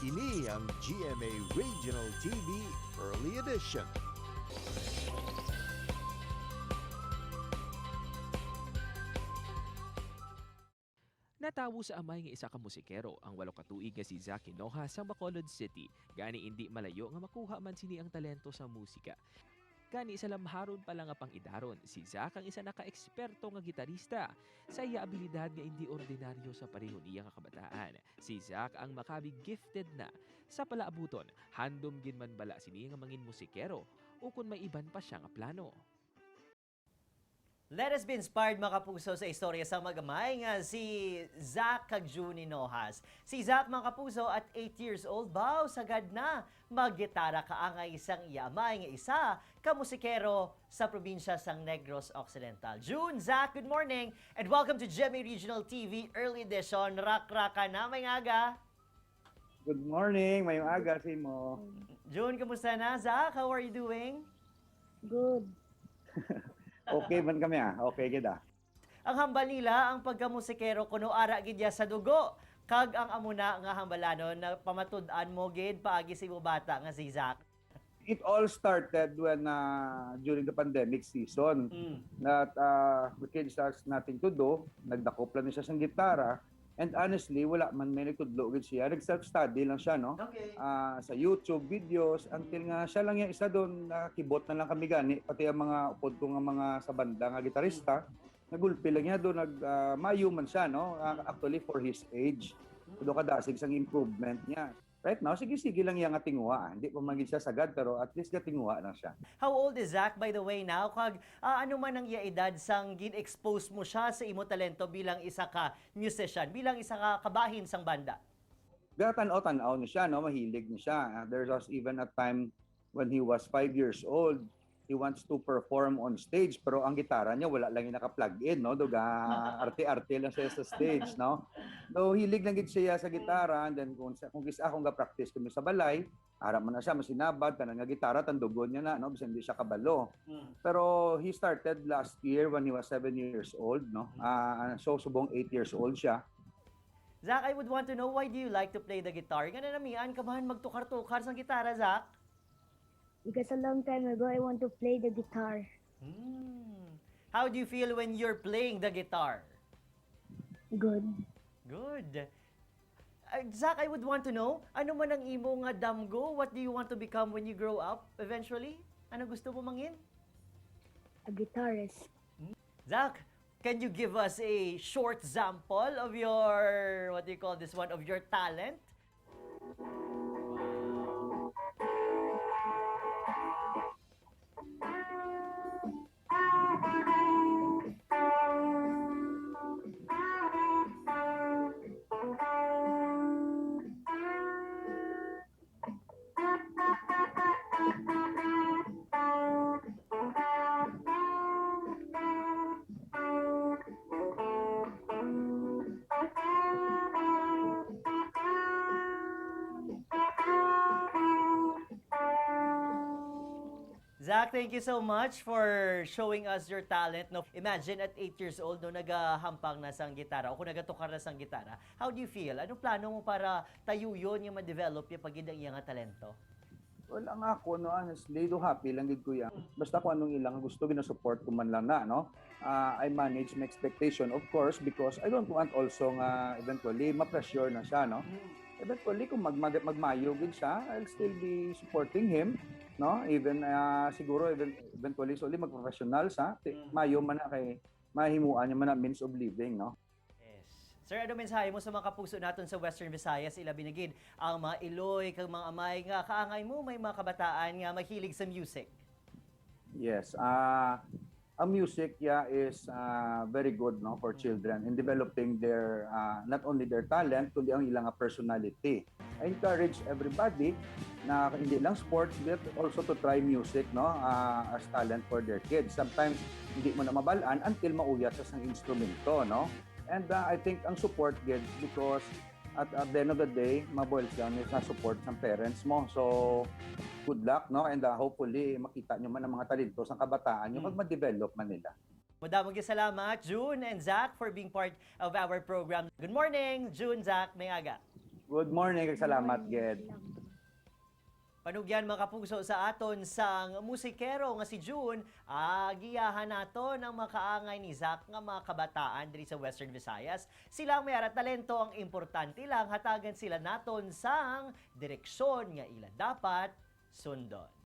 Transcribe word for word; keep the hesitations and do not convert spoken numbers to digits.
Ini ang G M A Regional T V Early Edition. Natawo sa amay nga isa ka musikero ang walo ka tuig nga si Zack Hinoja sa Bacolod City. Gani, indi malayo nga makuha man sini ang talento sa musika. Gani, sa lamharon pa lang nga pang-idaron, si Zack ang isa na ka eksperto nga gitarista. Sa iya abilidad nga indi ordinaryo sa pareho niya nga kabataan, si Zack ang makabi gifted na. Sa palaabuton, handom gid man bala sini nga mangin musikero, ukon may iban pa siya nga plano? Let us be inspired, mga kapuso, sa istorya sang mag-amay nga si Zack kag June Hinoja. Si Zack, mga kapuso, at eight years old, baw, sagad na maggitara kaangay sang iya amay nga isa ka musikero sa probinsya sang Negros Occidental. June, Zack, good morning, and welcome to G M A Regional T V Early Edition. Rakraka na, may aga. Good morning, mayong aga sa imo. June, kumusta na? Zack, how are you doing? Good. Okay man kami ah. Okay gid ah. Ang hambal nila, ang pagkamusikero kuno ara gid ya sa dugo, kag ang amo na nga hambalanon na pamatud-an mo gid paagi sa imo bata nga si Zack. It all started when uh, during the pandemic season Mm. that uh, the kids has nothing to do, nagdakop lang siya sang gitara, and honestly, wala man may nagtudlo gid siya. Nag-self-study lang siya, no? Okay. Ah, sa YouTube videos, until nga siya lang yung isa doon, nakibot na lang kami gani, pati ang mga upod ko nga mga sa banda nga gitarista, nagulpi lang niya doon, nag, ah, maayo man siya, no? Ah, actually, for his age, do kadasig sang improvement niya. Right now, sige-sige lang iya nga tinguha. Hindi pa man gid siya sagad, pero at least gatinguha lang siya. How old is Zack, by the way, now? Kag ah, ano man ang iya edad sang gin-expose mo siya sa imo talento bilang isa ka musician, bilang isa ka kabahin sang banda? Gatanaw-tanaw ni siya, no? Mahilig ni siya. Ah, there was even a time when he was five years old, he wants to perform on stage, pero ang gitara niya wala lang yung naka-plug in, no? Duga arte-arte lang siya sa stage, no? So, hilig lang gid siya sa gitara, and then kung sa, kung kis-, akong ga-practice kami sa balay, ara man na siya, masinabad, tanan nga gitara, tandugon niya na, no? Bisan hindi siya kabalo. Mm. Pero he started last year when he was seven years old, no? Ah, so, subong eight years old siya. Zack, I would want to know, why do you like to play the guitar? Nga nanamian ka man magtukar-tukar sang gitara, Zack? Because a long time ago, I want to play the guitar. Hmm. How do you feel when you're playing the guitar? Good. Good. Uh, Zack, I would want to know, ano man ang imo nga damgo? What do you want to become when you grow up eventually? Ano gusto mo mangin? A guitarist. Zack, can you give us a short sample of your, what do you call this one, of your talent? Zack, thank you so much for showing us your talent. No, imagine at eight years old, no, nagahampang na sang gitara o kung nagatukar na sang gitara. How do you feel? Anong plano mo para tayuyon nga ma-develop yung pagid ang iyang talento? Well, ang ako, no, honestly, do happy lang gid ko yan. Basta kung anong ilang gusto, ginasupport ko man lang na, no? Ah, I manage my expectation, of course, because I don't want also nga eventually ma-pressure na siya, no? Eventually, kung mag, mag, magmayo gid siya, I'll still be supporting him, no? Even, ah, siguro, even, eventually, so, magprofessional sa, ti- mayo man na kay mahimuan niya man na means of living, no? Yes. Sir, ano mensahe mo sa mga kapuso naton sa Western Visayas, ilabi na gid ang mga iloy kag mga amay nga kaangay mo may mga kabataan nga mahilig sa music? Yes. Ah, ang music, yeah, is ah, very good, no, for children in developing their ah, not only their talent kundi ang ilang personality. I encourage everybody na hindi lang sports but also to try music, no, ah, as talent for their kids. Sometimes hindi mo na mabalaan until mauyat sa sang instrumento, no? And ah, I think ang support gid because at, at the end of the day, maboils down sa support sa parents mo. So, good luck, no? And ah, hopefully, makita nyo man ang mga talento sa kabataan nyo Mm. pag ma-develop man nila. Madamo nga salamat, June and Zack, for being part of our program. Good morning, June, Zack, may aga. Good morning, kag salamat, Ged. Panugyan, mga kapuso, sa aton sang musikero nga si June, ah, giyahan naton ang makaangay ni Zach nga mga kabataan diri sa Western Visayas. Sila ang may ara talento, ang importante lang hatagan sila naton sang direksyon nga ila dapat sundon.